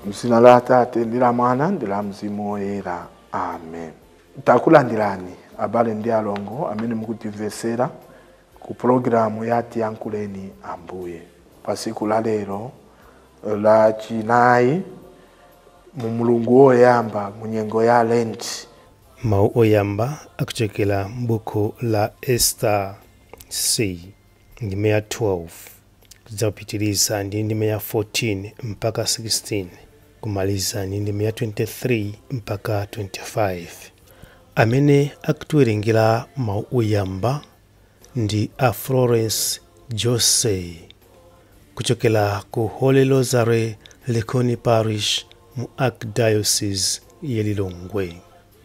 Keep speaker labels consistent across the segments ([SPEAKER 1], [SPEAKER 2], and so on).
[SPEAKER 1] Mzina la Atate ndi la Mwana ndi la Mzimu Woyera. Amen. Takulandirani abale ndi alongo amene mukutimvesera ku pulogalamu ya Tiyankhuleni Ambuye pa tsiku la lero la chinayi mu mulungu woyamba mu nyengo ya Lent.
[SPEAKER 2] Mawu oyamba akuchokera m'buku la Esther C ndime ya 12 kudzapitiriza ndi ndime ya 14 mpaka 16 kumaliza ndi ndime ya 23 mpaka 25. Amene akutiwerengera mawu oyamba ndi a Florence Jose kuchokera ku Holy Rosary Likuni Parish mu Archdiocese ya Lilongwe.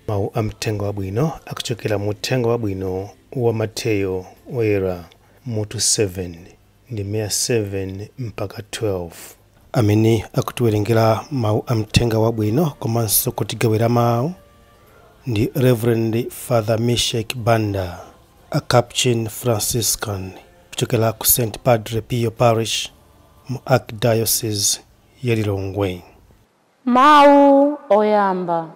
[SPEAKER 2] Mawu a mthenga wabwino akuchokera mu mthenga wabwino wa Mateyo Oyera mutu 7 ndime ya 7 mpaka 12. Amene akutiwerengera mawu a mthenga wabwino komanso kutigawira mawu ndi Reverend Father Meshek Banda, a Capuchin Franciscan kuchokera ku St. Padre Pio Parish mu Archdiocese ya Lilongwe.
[SPEAKER 3] Mawu oyamba.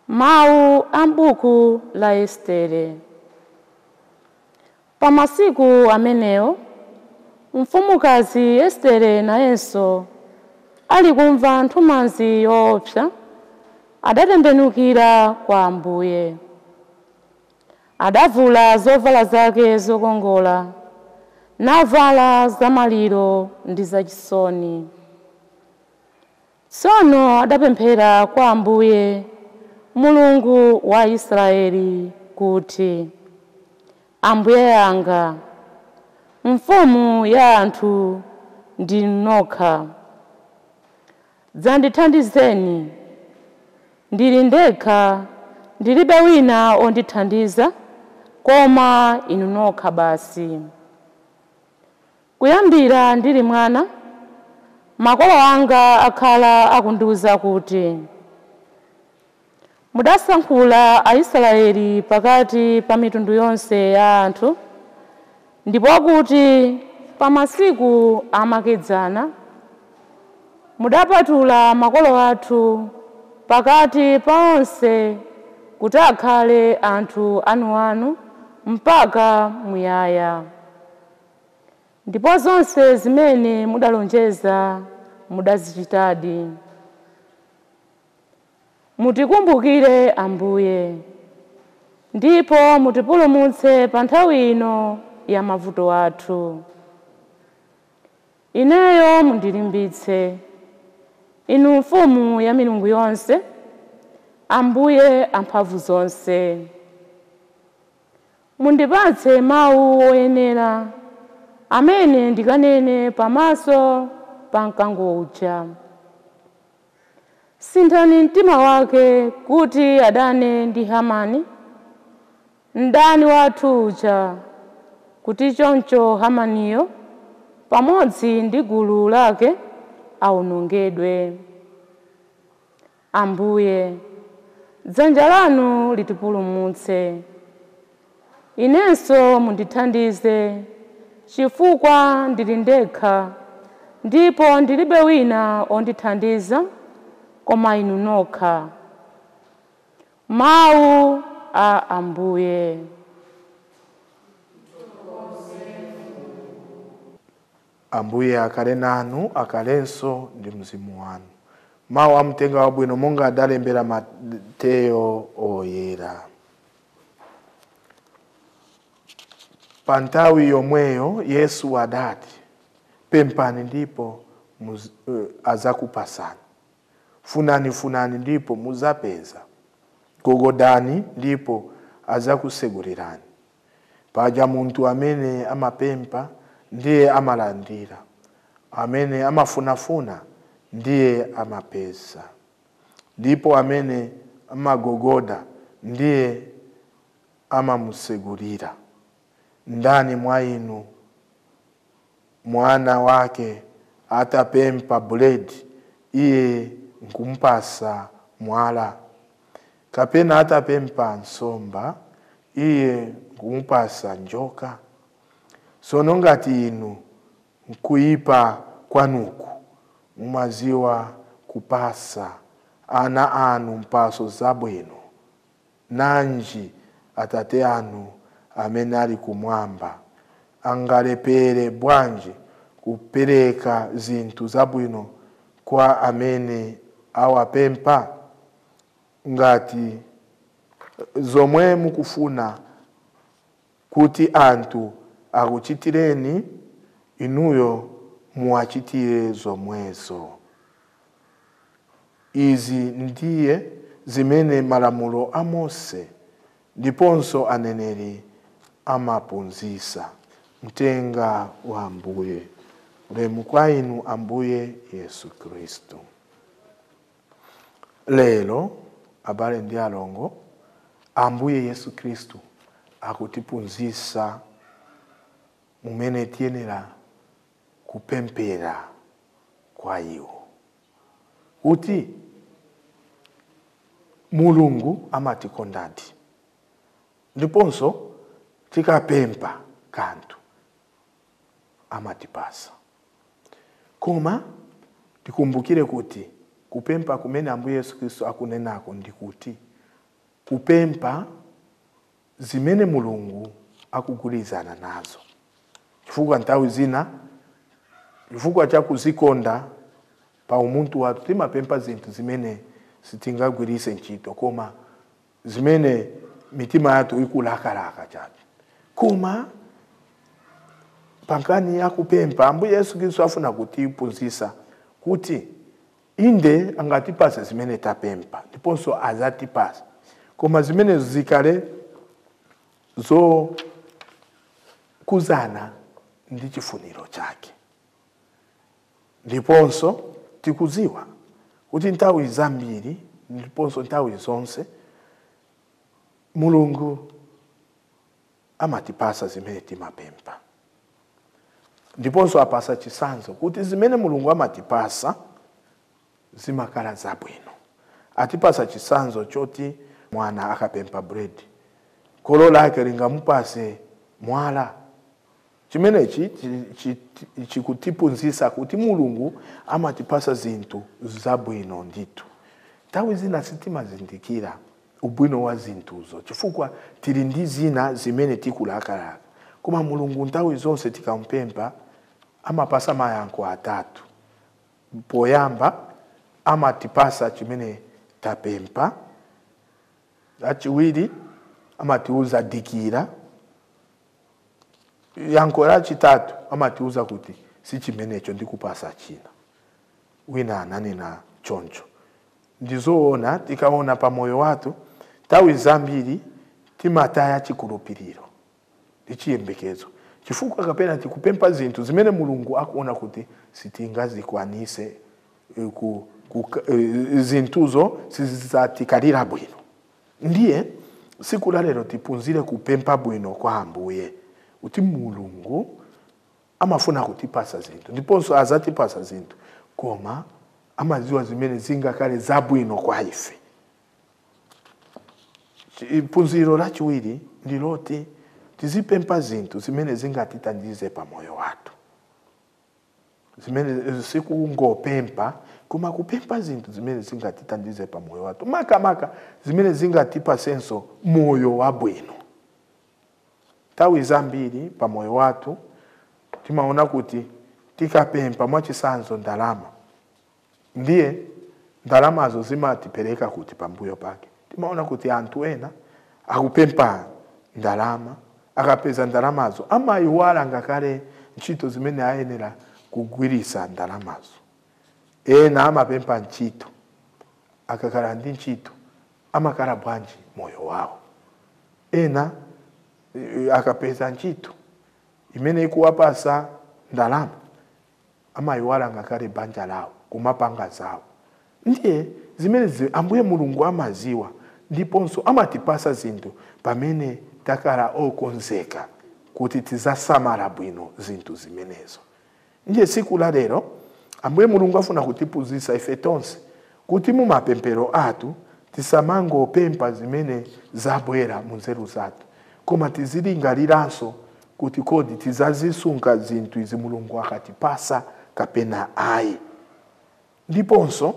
[SPEAKER 3] Mawu a m'buku la Estere. Pamasiku amenewo, mfumukazi Estere nayenso ali kumva nthumanzi yoopsa, adatembenukira kwa Ambuye. Adavula zovala zake zokongola, navala zamaliro ndi zachisoni. Tsono adapemphera kwa Ambuye, Mulungu wa Israeli, kuti: Ambuye anga, mfumu ya anthu ndinu nokha. Dzandithandizeni, ndili ndekha, ndilibe wina ondithandiza, koma inu nokha basi. Kuyambira ndili mwana, makolo anga akhala akundiwuza kuti mudasankhula Aisraeli pakati pa mitundu yonse ya anthu, ndipo kuti pamasiku amakedzana mudapatula makolo athu pakati pa onse kuti akhale anthu anuanu mpaka muyaya. Ndipo zonse zimene mudalonjeza mudazichitadi. Mutikumbukire Ambuye, ndipo mutipulumutse pa nthawi ino ya mavuto athu. Ineyo mundilimbitse, inu mfumu ya milungu yonse, Ambuye amphamvu zonse. Mundipatse mawu oyenera amene ndikanene pamaso pa mkango uja. Sinthani mtima wake kuti adane ndi Hamani, mdani wathu uja, kuti choncho Hamaniyo pamodzi ndi gulu lake awonongedwe. Ambuye, dzanja lanu litipulumutse. Inenso mundithandize, chifukwa ndili ndekha, ndipo ndilibe wina ondithandiza koma inu nokha. Mawu a Ambuye.
[SPEAKER 1] Ambuye akhale nanu, akhalenso ndi mzimu wanu. Mawu a mthenga wabwino monga adalembera Mateyo Oyera. Pa nthawi yomweyo Yesu adati, pemphani ndipo azakupasani, funani funani ndipo muzapeza, gogodani ndipo azakusegulirani. Paja munthu amene amapempha ndiye amalandira, amene amafunafuna ndiye amapeza, ndipo amene amagogoda ndiye amamusegulira. Ndani mwa inu mwana wake atapempha buledi, iye nkumpasa mwala? Kapena atapempha nsomba, iye nkumupasa njoka? Sono ngati inu nkuipa kwanuku mumaziwa kupasa ana anu mpaso zabwino, nanji Atate anu amene ali kumwamba angalepere bwanji kupereka zinthu zabwino kwa amene awapempha? Ngati zomwe mukufuna kuti anthu akuchitireni, inuyo muwachitire zomwezo. Izi ndiye zimene malamulo a Mose ndiponso aneneri amaphunzitsa. Mtenga wa Ambuye. Ulemu kwa inu Ambuye Yesu Khristu. Lero abale ndi alongo, Ambuye Yesu Khristu akutiphunzitsa mumene tiyenera kupemphera kwa iwo, kuti Mulungu amatikondadi, ndiponso tikapempha kanthu amatipasa. Koma tikumbukire kuti kupempha kumene Ambuye Yesu Khristu akunenako ndikuti kupempha zimene Mulungu akugwirizana nazo, chifukwa nthawi zina chifukwa cha kuzikonda pa umunthu wathu timapempha zinthu zimene sitingagwiritse ntchito, koma zimene mitima yathu ikulakalaka chabe. Koma pankani yakupempha, Ambuye Yesu Khristu afuna kutiphunzitsa kuti inde angatipase zimene tapempha, ndiponso azatipasa, koma zimenezo zikale zokuzana ndi chifuniro chake. Ndiponso tikuziwa kuti nthawi zambiri ndiponso nthawi zonse Mulungu amatipasa zimene timapempha, ndiponso apasa chisanzo kuti zimene Mulungu amatipasa zimakhala zabwino. Atipasa chisanzo choti mwana akapempha bread, kholo lake lingamupase mwala. Chimenechi chikutiphunzitsa kuti Mulungu amatipasa zinthu zabwino ndithu. Nthawi zina sitimazindikira ubwino wa zinthuzo chifukwa tili ndi zina zimene tikulakalaka, koma Mulungu nthawi zonse tikampempha amapasa mayankho atatu. Poyamba amatipasa chimene tapempha, lachiwiri amatiuza dikira, yankho lachitatu amatiuza kuti si chimenecho ndikupasa china. Wina ananena choncho. Ndizoona tikaona pamoyo wathu nthawi zambiri timataya chikhulupiriro ndi chiyembekezo, chifukwa kapena tikupempha zinthu zimene Mulungu akuona kuti sitingazikwanise, zinthuzo sizatikalira bwino. Ndiye siku la lero tiphunzire kupempha bwino kwa Ambuye, kuti Mulungu amafuna kutipasa zinthu ndiponso azatipasa zinthu, koma amaziwa zimene zingakhale zabwino kwa ife. Phunziro lachiwiri ndiloti tizipempha zinthu zimene zingatithandize pamoyo wathu, zimene sikungopempha, koma kupempha zinthu zimene zingatithandize pamoyo wathu, makamaka zimene zingatipasenso moyo wabwino. Nthawi zambiri pamoyo wathu timaona kuti tikapempha mwachisanzo ndalama, ndiye ndalamazo zimatipereka kuti pambuyo pake timaona kuti anthu ena akupempha ndalama, akapeza ndalamazo amayiwala ngakhale ntchito zimene ayenera kugwirisa ndalamazo. Ena amapempha ntchito, akakhala ndi ntchito amakhala bwanji moyo wawo. Ena akapeza ntchito imene ikuwapasa ndalama amayiwala ngakhale banja lawo kumapanga zawo. Ndiye zimene Ambuye Mulungu amaziwa ndiponso amatipasa zinthu pamene takhala okonzeka kuti tizasamala bwino zinthu zimenezo. Ndiye siku la lero Ambuye Mulungu afuna kutiphunzitsa ife tonse kuti mu mapemphero athu tisamangopempha zimene zabwera mu nzeru zathu, koma tizilingaliranso kuti kodi tizazisunga zinthu izi Mulungu akatipasa kapena ayi. Ndiponso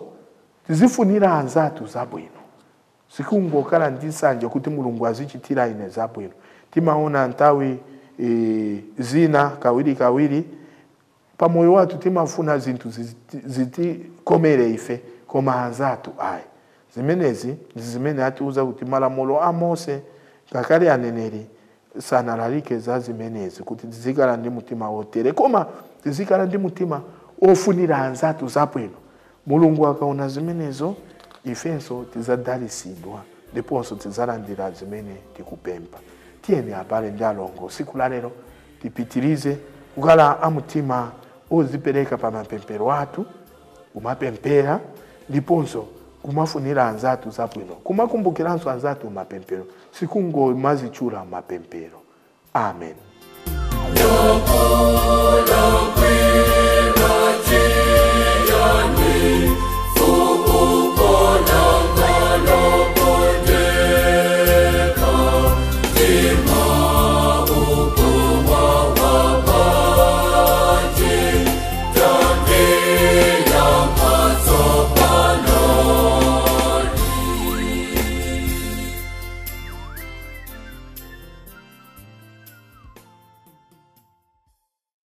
[SPEAKER 1] tizifunira anzathu zabwino, sikungokhala ndi nsanje kuti Mulungu azichitira ine zabwino. Timaona nthawi zina kawiri kawiri pamoyo wathu timafuna zinthu zitikomere ife, koma anzathu ayi. Zimenezi ndi zimene atiuza kuti malamulo a Mose ngakhale aneneri sanalalike za zimenezi, kuti tizikhala ndi mtima wotere, koma tizikhala ndi mtima ofunira anzathu zabwino. Mulungu akaona zimenezo, ifenso tizadalitsidwa ndiponso tizalandira zimene tikupempha. Tiyeni abale ndi alongo, siku la lero tipitirize kukhala amtima ozipereka pa mapemphero athu, kumapemphera ndiponso kumafunira anzathu zabwino, kumakumbukiranso anzathu mapemphero, sikungomazitchula mapemphero. Amen.